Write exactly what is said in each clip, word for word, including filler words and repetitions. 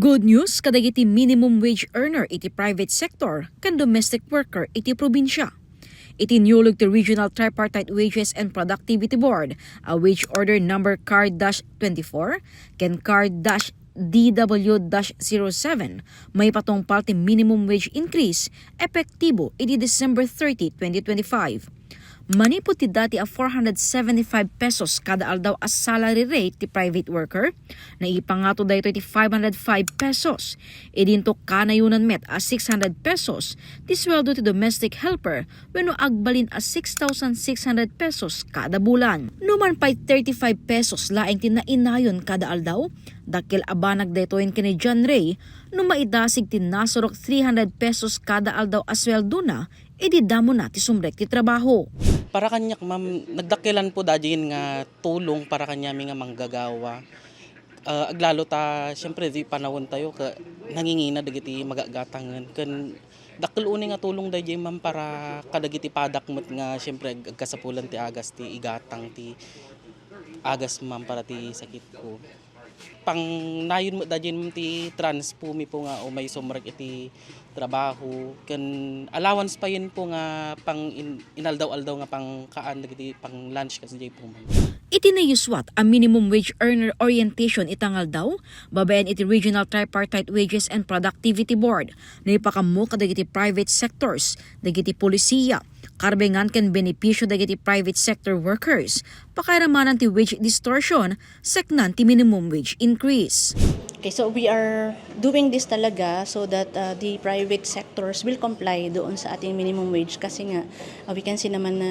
Good news kadagiti minimum wage earner iti private sector ken domestic worker iti probinsia. Iti inulog ti Regional Tripartite Wages and Productivity Board a Wage Order Number Card dash twenty-four ken Card dash D W dash zero seven, maipatungpal ti minimum wage increase epektibo idi December thirty, twenty twenty-five. Manipud ti dati a four hundred seventy-five pesos kada aldaw a salary rate ti private worker, naipangato daytoy ti five hundred five pesos. Idinto kanayonan met a six hundred pesos ti sueldo ti domestic helper wenno agbalin a six thousand six hundred pesos kada bulan. Numan pay thirty-five pesos laeng ti nainayon kada aldaw, dakkel a banag daytoyen ken ni John Ray no maidasig ti nasurok three hundred pesos kada aldaw a sueldona idi damona ti sumrek ti trabaho. Para kaniak, ma'am, nagdakkelan po daydiay nga tulong para kaniami nga manggagawa. Ah, aglalo ta, siyempre, di panawen tayo, ka, nangingina dagiti magagatangen. Ken dakkel unay nga tulong daydiay, ma'am, para kadagiti padak met nga, siyempre, ag-, agkasapulan ti agas ti igatang ti agas, ma'am, para ti sakit ko. Pangnayon met daydiay, ma'am, ti transpo mi po nga umay sumrek iti trabaho, ken allowance payen po nga pang in-, inaldaw-aldaw nga pangkaan dagiti pang-lunch kasdiay po, ma'am. Iti nayuswat a minimum wage earner orientation ita nga aldaw, babaen iti Regional Tripartite Wages and Productivity Board, naipakammo kadagiti private sectors, dagiti polisiya, karbengan ken benepisio dagiti private sector workers, pakairamanan ti wage distortion, seknan ti minimum wage increase. Okay, so we are doing this talaga so that, uh, the private sectors will comply doon sa ating minimum wage kasi nga, uh, we can see naman na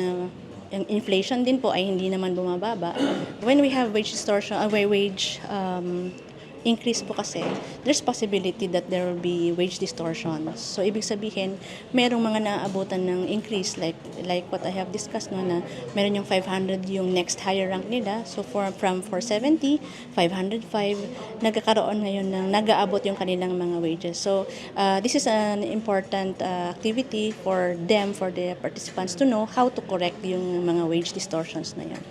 yung inflation din po ay hindi naman bumababa. When we have wage distortion, uh, wa-, wage, um, increase po kasi, there's possibility that there will be wage distortion. So, ibig sabihin, merong mga naaabutan ng increase like, like what I have discussed, no, na meron yung five hundred yung next higher rank nila. So, for, from four seventy, five hundred five, nagkakaroon ngayon ng nag-aabot yung kanilang mga wages. So, uh, this is an important, uh, activity for them, for the participants to know how to correct yung mga wage distortions na yun.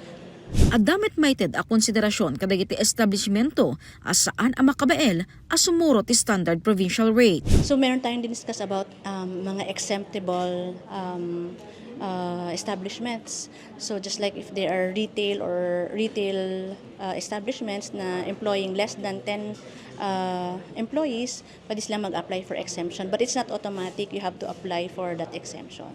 Adda met maited a konsiderasyon kadagiti establishmento a saan a makabael a sumurot ti standard provincial rate. So, meron tayong diniscuss about, um, mga exemptable, um, uh, establishments. So, just like if they are retail or retail, uh, establishments na employing less than ten, uh, employees, pwede silang mag-apply for exemption. But it's not automatic, you have to apply for that exemption.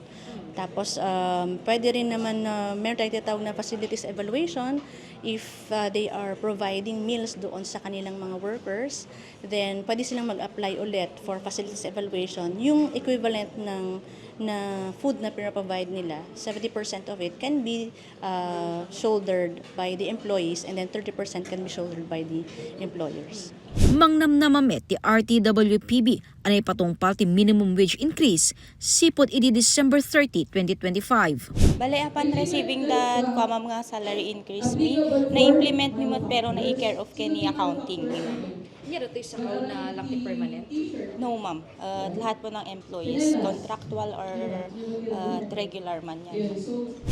Tapos, um, pwede rin naman na meron tayong tinatawag na facilities evaluation. If, uh, they are providing meals doon sa kanilang mga workers, then pwede silang mag-apply ulit for facilities evaluation. Yung equivalent ng, na food na pinaprovide nila, seventy percent of it can be, uh, shouldered by the employees and then thirty percent can be shouldered by the employers. Mangnamnama met ti R T W P B a naipatungpal ti minimum wage increase sipud idi December thirty, twenty twenty-five. Bale, upon receiving the kuamam nga salary increase mi, na-implement mi met pero nai-care of ken ni accounting mi. Ania datoy sakaw na lang ti permanent? No, ma'am. Uh, lahat po ng employees, contractual or, uh, regular man yan.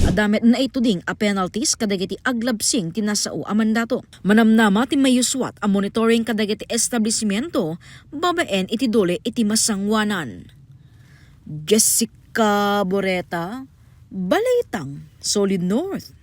Adda met naituding a penalties kadagiti aglabsing ti nasao a mandato. Manamnama ti mayuswat a monitoring kadagiti establisimento babaen iti duli iti masangoanan. Jessica Boreta, Balitang Solid North.